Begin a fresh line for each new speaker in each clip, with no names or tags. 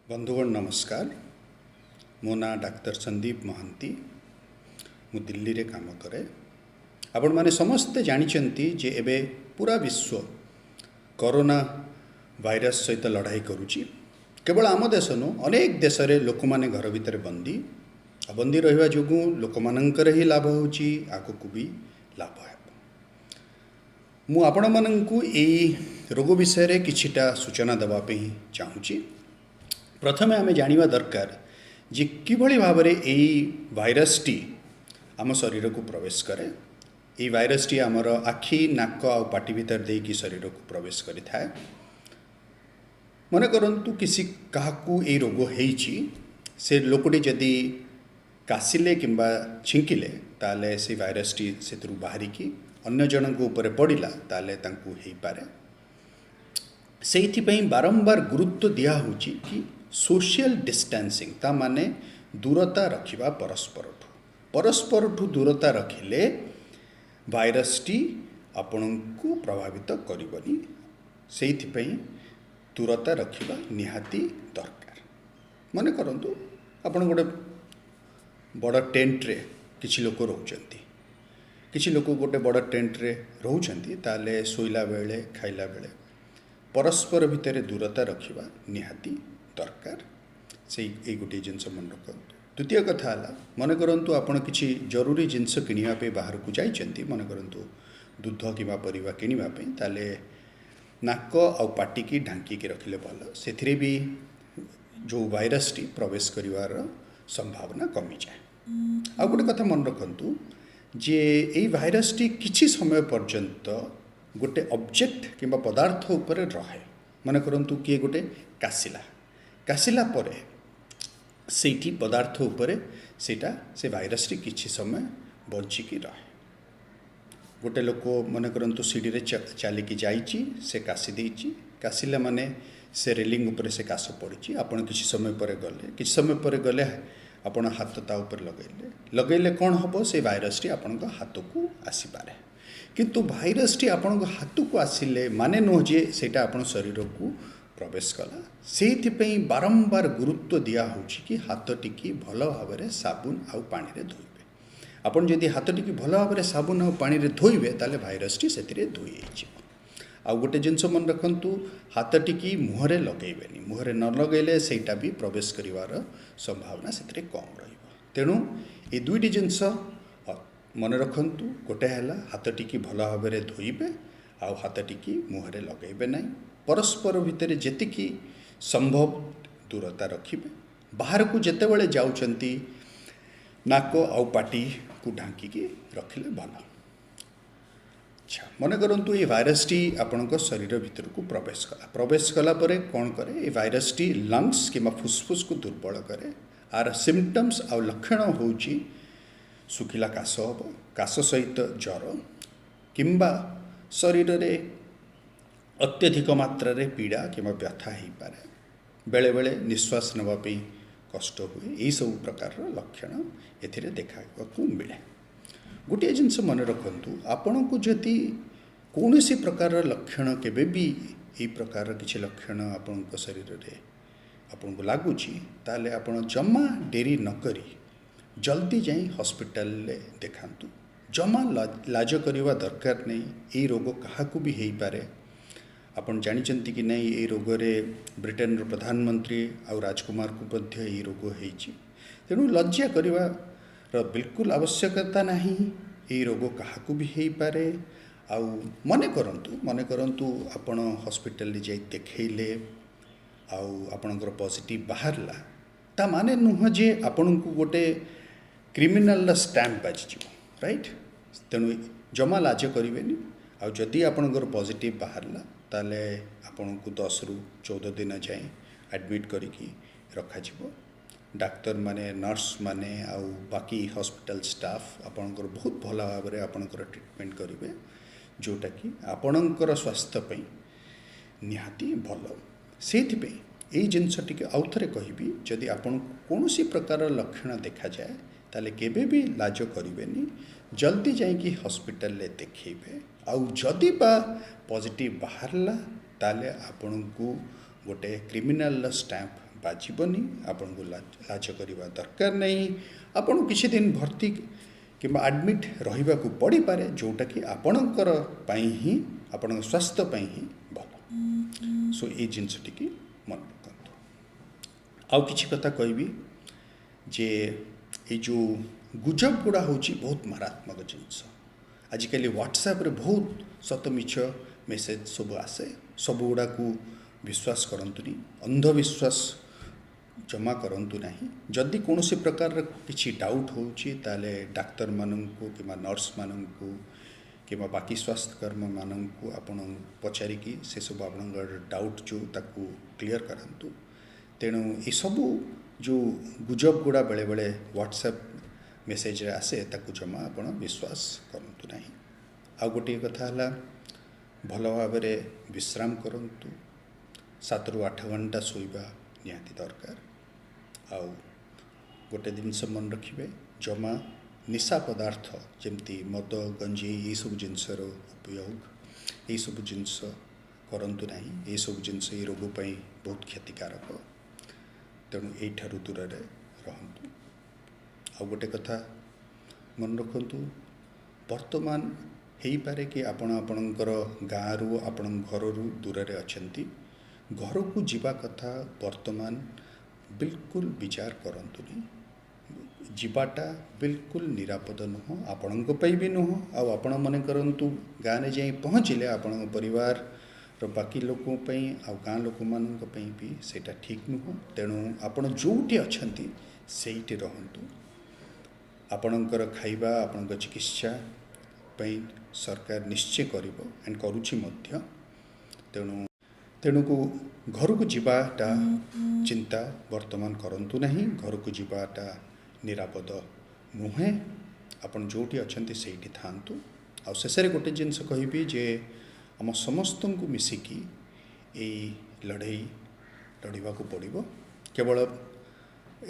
ବନ୍ଧୁଗଣ ନମସ୍କାର। ମୋ ନାଁ ଡାକ୍ତର ସନ୍ଦୀପ ମହାନ୍ତି। ମୁଁ ଦିଲ୍ଲୀରେ କାମ କରେ। ଆପଣମାନେ ସମସ୍ତେ ଜାଣିଛନ୍ତି ଯେ ଏବେ ପୁରା ବିଶ୍ୱ କରୋନା ଭାଇରସ୍ ସହିତ ଲଢ଼ାଇ କରୁଛି। କେବଳ ଆମ ଦେଶ ନୁହଁ, ଅନେକ ଦେଶରେ ଲୋକମାନେ ଘର ଭିତରେ ବନ୍ଦୀ, ଆଉ ବନ୍ଦୀ ରହିବା ଯୋଗୁଁ ଲୋକମାନଙ୍କର ହିଁ ଲାଭ ହେଉଛି, ଆଗକୁ ବି ଲାଭ ହେବ। ମୁଁ ଆପଣମାନଙ୍କୁ ଏଇ ରୋଗ ବିଷୟରେ କିଛିଟା ସୂଚନା ଦେବା ପାଇଁ ଚାହୁଁଛି। ପ୍ରଥମେ ଆମେ ଜାଣିବା ଦରକାର ଯେ କିଭଳି ଭାବରେ ଏଇ ଭାଇରସଟି ଆମ ଶରୀରକୁ ପ୍ରବେଶ କରେ। ଏଇ ଭାଇରସଟି ଆମର ଆଖି, ନାକ ଆଉ ପାଟି ଭିତରେ ଦେଇକି ଶରୀରକୁ ପ୍ରବେଶ କରିଥାଏ। ମନେ କରନ୍ତୁ କିଛି କାହାକୁ ଏଇ ରୋଗ ହେଇଛି, ସେ ଲୋକଟି ଯଦି କାଶିଲେ କିମ୍ବା ଛିଙ୍କିଲେ, ତାହେଲେ ସେ ଭାଇରସଟି ସେଥିରୁ ବାହାରିକି ଅନ୍ୟ ଜଣଙ୍କ ଉପରେ ପଡ଼ିଲା, ତାହେଲେ ତାଙ୍କୁ ହେଇପାରେ। ସେଇଥିପାଇଁ ବାରମ୍ବାର ଗୁରୁତ୍ୱ ଦିଆହେଉଛି କି ସୋସିଆଲ ଡିଷ୍ଟାନ୍ସିଂ, ତା ମାନେ ଦୂରତା ରଖିବା ପରସ୍ପରଠୁ। ପରସ୍ପରଠୁ ଦୂରତା ରଖିଲେ ଭାଇରସଟି ଆପଣଙ୍କୁ ପ୍ରଭାବିତ କରିବନି। ସେଇଥିପାଇଁ ଦୂରତା ରଖିବା ନିହାତି ଦରକାର। ମନେ କରନ୍ତୁ ଆପଣ ଗୋଟେ ବଡ଼ ଟେଣ୍ଟରେ କିଛି ଲୋକ ରହୁଛନ୍ତି, କିଛି ଲୋକ ଗୋଟେ ବଡ଼ ଟେଣ୍ଟରେ ରହୁଛନ୍ତି, ତାହେଲେ ଶୋଇଲା ବେଳେ, ଖାଇଲା ବେଳେ ପରସ୍ପର ଭିତରେ ଦୂରତା ରଖିବା ନିହାତି ଦରକାର। ଏଇ ଗୋଟିଏ ଜିନିଷ ମନେ ରଖନ୍ତୁ। ଦ୍ୱିତୀୟ କଥା ହେଲା, ମନେ କରନ୍ତୁ ଆପଣ କିଛି ଜରୁରୀ ଜିନିଷ କିଣିବା ପାଇଁ ବାହାରକୁ ଯାଇଛନ୍ତି, ମନେ କରନ୍ତୁ ଦୁଧ କିମ୍ବା ପରିବା କିଣିବା ପାଇଁ, ତାହେଲେ ନାକ ଆଉ ପାଟିକି ଢାଙ୍କିକି ରଖିଲେ ଭଲ। ସେଥିରେ ବି ଯେଉଁ ଭାଇରସଟି ପ୍ରବେଶ କରିବାର ସମ୍ଭାବନା କମିଯାଏ। ଆଉ ଗୋଟେ କଥା ମନେ ରଖନ୍ତୁ ଯେ ଏଇ ଭାଇରସଟି କିଛି ସମୟ ପର୍ଯ୍ୟନ୍ତ ଗୋଟେ ଅବଜେକ୍ଟ କିମ୍ବା ପଦାର୍ଥ ଉପରେ ରହେ। ମନେ କରନ୍ତୁ କିଏ ଗୋଟେ କାଶିଲା, କାଶିଲା ପରେ ସେଇଠି ପଦାର୍ଥ ଉପରେ ସେଇଟା ସେ ଭାଇରସଟି କିଛି ସମୟ ବଞ୍ଚିକି ରହେ। ଗୋଟେ ଲୋକ ମନେ କରନ୍ତୁ ସିଡ଼ିରେ ଚାଲିକି ଯାଇଛି, ସେ କାଶି ଦେଇଛି, କାଶିଲା ମାନେ ସେ ରେଲିଂ ଉପରେ ସେ କାଶ ପଡ଼ିଛି। ଆପଣ କିଛି ସମୟ ପରେ ଗଲେ, କିଛି ସମୟ ପରେ ଗଲେ ଆପଣ ହାତ ତା ଉପରେ ଲଗାଇଲେ, ଲଗାଇଲେ କ'ଣ ହେବ? ସେ ଭାଇରସଟି ଆପଣଙ୍କ ହାତକୁ ଆସିପାରେ। କିନ୍ତୁ ଭାଇରସଟି ଆପଣଙ୍କ ହାତକୁ ଆସିଲେ ମାନେ ନୁହଁ ଯେ ସେଇଟା ଆପଣ ଶରୀରକୁ ପ୍ରବେଶ କଲା। ସେଇଥିପାଇଁ ବାରମ୍ବାର ଗୁରୁତ୍ୱ ଦିଆହେଉଛି କି ହାତଟିକି ଭଲ ଭାବରେ ସାବୁନ ଆଉ ପାଣିରେ ଧୋଇବେ। ଆପଣ ଯଦି ହାତଟିକି ଭଲ ଭାବରେ ସାବୁନ ଆଉ ପାଣିରେ ଧୋଇବେ, ତାହେଲେ ଭାଇରସଟି ସେଥିରେ ଧୋଇ ହେଇଯିବ। ଆଉ ଗୋଟେ ଜିନିଷ ମନେ ରଖନ୍ତୁ, ହାତଟିକି ମୁହଁରେ ଲଗାଇବେନି। ମୁହଁରେ ନ ଲଗାଇଲେ ସେଇଟା ବି ପ୍ରବେଶ କରିବାର ସମ୍ଭାବନା ସେଥିରେ କମ୍ ରହିବ। ତେଣୁ ଏ ଦୁଇଟି ଜିନିଷ ମନେ ରଖନ୍ତୁ। ଗୋଟେ ହେଲା ହାତଟିକି ଭଲ ଭାବରେ ଧୋଇବେ ଆଉ ହାତଟିକି ମୁହଁରେ ଲଗାଇବେ ନାହିଁ। ପରସ୍ପର ଭିତରେ ଯେତିକି ସମ୍ଭବ ଦୂରତା ରଖିବେ। ବାହାରକୁ ଯେତେବେଳେ ଯାଉଛନ୍ତି ନାକ ଆଉ ପାଟିକୁ ଢାଙ୍କିକି ରଖିଲେ ଭଲ। ଆଚ୍ଛା, ମନେ କରନ୍ତୁ ଏ ଭାଇରସଟି ଆପଣଙ୍କ ଶରୀର ଭିତରକୁ ପ୍ରବେଶ କଲା। ପ୍ରବେଶ କଲା ପରେ କ'ଣ କରେ? ଏ ଭାଇରସଟି ଲଙ୍ଗସ୍ କିମ୍ବା ଫୁସଫୁସକୁ ଦୁର୍ବଳ କରେ। ଆର ସିମ୍ପଟମ୍ସ ଆଉ ଲକ୍ଷଣ ହେଉଛି ଶୁଖିଲା କାଶ ହେବ, କାଶ ସହିତ ଜ୍ୱର କିମ୍ବା ଶରୀରରେ ଅତ୍ୟଧିକ ମାତ୍ରାରେ ପୀଡ଼ା କିମ୍ବା ବ୍ୟଥା ହେଇପାରେ। ବେଳେବେଳେ ନିଶ୍ୱାସ ନେବା ପାଇଁ କଷ୍ଟ ହୁଏ। ଏଇସବୁ ପ୍ରକାରର ଲକ୍ଷଣ ଏଥିରେ ଦେଖିବାକୁ ମିଳେ। ଗୋଟିଏ ଜିନିଷ ମନେ ରଖନ୍ତୁ, ଆପଣଙ୍କୁ ଯଦି କୌଣସି ପ୍ରକାରର ଲକ୍ଷଣ କେବେ ବି ଏଇ ପ୍ରକାରର କିଛି ଲକ୍ଷଣ ଆପଣଙ୍କ ଶରୀରରେ ଆପଣଙ୍କୁ ଲାଗୁଛି, ତାହେଲେ ଆପଣ ଜମା ଡେରି ନକରି ଜଲ୍ଦି ଯାଇ ହସ୍ପିଟାଲରେ ଦେଖାନ୍ତୁ। ଜମା ଲାଜ କରିବା ଦରକାର ନାହିଁ। ଏଇ ରୋଗ କାହାକୁ ବି ହେଇପାରେ। ଆପଣ ଜାଣିଛନ୍ତି କି ନାହିଁ, ଏଇ ରୋଗରେ ବ୍ରିଟେନର ପ୍ରଧାନମନ୍ତ୍ରୀ ଆଉ ରାଜକୁମାରକୁ ମଧ୍ୟ ଏଇ ରୋଗ ହେଇଛି। ତେଣୁ ଲଜ୍ଜା କରିବାର ବିଲକୁଲ ଆବଶ୍ୟକତା ନାହିଁ। ଏଇ ରୋଗ କାହାକୁ ବି ହେଇପାରେ। ଆଉ ମନେ କରନ୍ତୁ ଆପଣ ହସ୍ପିଟାଲରେ ଯାଇ ଦେଖେଇଲେ ଆଉ ଆପଣଙ୍କର ପଜିଟିଭ୍ ବାହାରିଲା, ତା ମାନେ ନୁହଁ ଯେ ଆପଣଙ୍କୁ ଗୋଟେ କ୍ରିମିନାଲର ଷ୍ଟାମ୍ପ ବାଜିଯିବ, ରାଇଟ୍? ତେଣୁ ଜମା ଲାଜ କରିବେନି। ଆଉ ଯଦି ଆପଣଙ୍କର ପଜିଟିଭ୍ ବାହାରିଲା, ତାହେଲେ ଆପଣଙ୍କୁ 10ରୁ 14 ଦିନ ଯାଏଁ ଆଡ଼ମିଟ୍ କରିକି ରଖାଯିବ। ଡାକ୍ତରମାନେ, ନର୍ସମାନେ ଆଉ ବାକି ହସ୍ପିଟାଲ ଷ୍ଟାଫ୍ ଆପଣଙ୍କର ବହୁତ ଭଲ ଭାବରେ ଆପଣଙ୍କର ଟ୍ରିଟମେଣ୍ଟ କରିବେ, ଯେଉଁଟାକି ଆପଣଙ୍କର ସ୍ୱାସ୍ଥ୍ୟ ପାଇଁ ନିହାତି ଭଲ। ସେଇଥିପାଇଁ ଏଇ ଜିନିଷ ଟିକେ ଆଉ ଥରେ କହିବି, ଯଦି ଆପଣଙ୍କୁ କୌଣସି ପ୍ରକାର ଲକ୍ଷଣ ଦେଖାଯାଏ, ତାହେଲେ କେବେ ବି ଲାଜ କରିବେନି, ଜଲ୍ଦି ଯାଇକି ହସ୍ପିଟାଲରେ ଦେଖେଇବେ। ଆଉ ଯଦି ବା ପଜିଟିଭ୍ ବାହାରିଲା, ତାହେଲେ ଆପଣଙ୍କୁ ଗୋଟେ କ୍ରିମିନାଲର ଷ୍ଟାମ୍ପ ବାଜିବନି, ଆପଣଙ୍କୁ ଲାଜ କରିବା ଦରକାର ନାହିଁ। ଆପଣଙ୍କୁ କିଛି ଦିନ ଭର୍ତ୍ତି କିମ୍ବା ଆଡ଼ମିଟ୍ ରହିବାକୁ ପଡ଼ିପାରେ, ଯେଉଁଟାକି ଆପଣଙ୍କର ପାଇଁ ହିଁ, ଆପଣଙ୍କ ସ୍ୱାସ୍ଥ୍ୟ ପାଇଁ ହିଁ ଭଲ। ସୋ ଏଇ ଜିନିଷଟିକି ମନେ ରଖନ୍ତୁ। ଆଉ କିଛି କଥା କହିବି ଯେ ଏଇ ଯେଉଁ ଗୁଜବ ଗୁଡ଼ା ହେଉଛି ବହୁତ ମାରାତ୍ମକ ଜିନିଷ। ଆଜିକାଲି ହ୍ୱାଟ୍ସଆପ୍ରେ ବହୁତ ସତ ମିଛ ମେସେଜ୍ ସବୁ ଆସେ, ସବୁଗୁଡ଼ାକୁ ବିଶ୍ୱାସ କରନ୍ତୁନି, ଅନ୍ଧବିଶ୍ୱାସ ଜମା କରନ୍ତୁ ନାହିଁ। ଯଦି କୌଣସି ପ୍ରକାରର କିଛି ଡାଉଟ୍ ହେଉଛି ତାହେଲେ ଡାକ୍ତରମାନଙ୍କୁ କିମ୍ବା ନର୍ସମାନଙ୍କୁ କିମ୍ବା ବାକି ସ୍ୱାସ୍ଥ୍ୟକର୍ମୀମାନଙ୍କୁ ଆପଣ ପଚାରିକି ସେସବୁ ଆପଣଙ୍କର ଡାଉଟ୍ ଯେଉଁ ତାକୁ କ୍ଲିଅର୍ କରାନ୍ତୁ। ତେଣୁ ଏସବୁ ଯେଉଁ ଗୁଜବ ଗୁଡ଼ା ବେଳେବେଳେ ହ୍ୱାଟ୍ସଆପ୍ ମେସେଜରେ ଆସେ ତାକୁ ଜମା ଆପଣ ବିଶ୍ୱାସ କରନ୍ତୁ ନାହିଁ। ଆଉ ଗୋଟିଏ କଥା ହେଲା, ଭଲ ଭାବରେ ବିଶ୍ରାମ କରନ୍ତୁ। 7ରୁ 8 ଘଣ୍ଟା ଶୋଇବା ନିହାତି ଦରକାର। ଆଉ ଗୋଟେ ଜିନିଷ ମନେ ରଖିବେ, ଜମା ନିଶା ପଦାର୍ଥ ଯେମିତି ମଦ, ଗଞ୍ଜେଇ ଏଇସବୁ ଜିନିଷର ଉପଯୋଗ ଏଇସବୁ ଜିନିଷ କରନ୍ତୁ ନାହିଁ। ଏଇସବୁ ଜିନିଷ ଏଇ ରୋଗ ପାଇଁ ବହୁତ କ୍ଷତିକାରକ, ତେଣୁ ଏଇଠାରୁ ଦୂରରେ ରହନ୍ତୁ। ଆଉ ଗୋଟେ କଥା ମନେ ରଖନ୍ତୁ, ବର୍ତ୍ତମାନ ହେଇପାରେ କି ଆପଣ ଆପଣଙ୍କର ଗାଁରୁ, ଆପଣଙ୍କ ଘରରୁ ଦୂରରେ ଅଛନ୍ତି। ଘରକୁ ଯିବା କଥା ବର୍ତ୍ତମାନ ବିଲକୁଲ ବିଚାର କରନ୍ତୁନି। ଯିବାଟା ବିଲକୁଲ ନିରାପଦ ନୁହଁ, ଆପଣଙ୍କ ପାଇଁ ବି ନୁହଁ। ଆଉ ଆପଣ ମନେ କରନ୍ତୁ ଗାଁରେ ଯାଇ ପହଞ୍ଚିଲେ ଆପଣଙ୍କ ପରିବାରର ବାକି ଲୋକଙ୍କ ପାଇଁ ଆଉ ଗାଁ ଲୋକମାନଙ୍କ ପାଇଁ ବି ସେଇଟା ଠିକ୍ ନୁହଁ। ତେଣୁ ଆପଣ ଯେଉଁଠି ଅଛନ୍ତି ସେଇଠି ରହନ୍ତୁ। ଆପଣଙ୍କର ଖାଇବା, ଆପଣଙ୍କ ଚିକିତ୍ସା ପାଇଁ ସରକାର ନିଶ୍ଚୟ କରିବ ଆଣ୍ଡ କରୁଛି ମଧ୍ୟ। ତେଣୁକୁ ଘରକୁ ଯିବାଟା ଚିନ୍ତା ବର୍ତ୍ତମାନ କରନ୍ତୁ ନାହିଁ। ଘରକୁ ଯିବାଟା ନିରାପଦ ନୁହେଁ। ଆପଣ ଯେଉଁଠି ଅଛନ୍ତି ସେଇଠି ଥାଆନ୍ତୁ। ଆଉ ଶେଷରେ ଗୋଟେ ଜିନିଷ କହିବି ଯେ ଆମ ସମସ୍ତଙ୍କୁ ମିଶିକି ଏଇ ଲଢ଼େଇ ଲଢ଼ିବାକୁ ପଡ଼ିବ। କେବଳ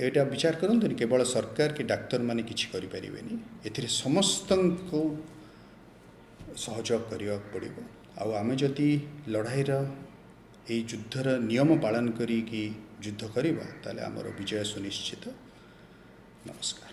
ଏଇଟା ବିଚାର କରନ୍ତୁନି କେବଳ ସରକାର କି ଡାକ୍ତରମାନେ କିଛି କରିପାରିବେନି, ଏଥିରେ ସମସ୍ତଙ୍କୁ ସହଯୋଗ କରିବାକୁ ପଡ଼ିବ। ଆଉ ଆମେ ଯଦି ଲଢ଼ାଇର ଏଇ ଯୁଦ୍ଧର ନିୟମ ପାଳନ କରିକି ଯୁଦ୍ଧ କରିବା ତାହେଲେ ଆମର ବିଜୟ ସୁନିଶ୍ଚିତ। ନମସ୍କାର।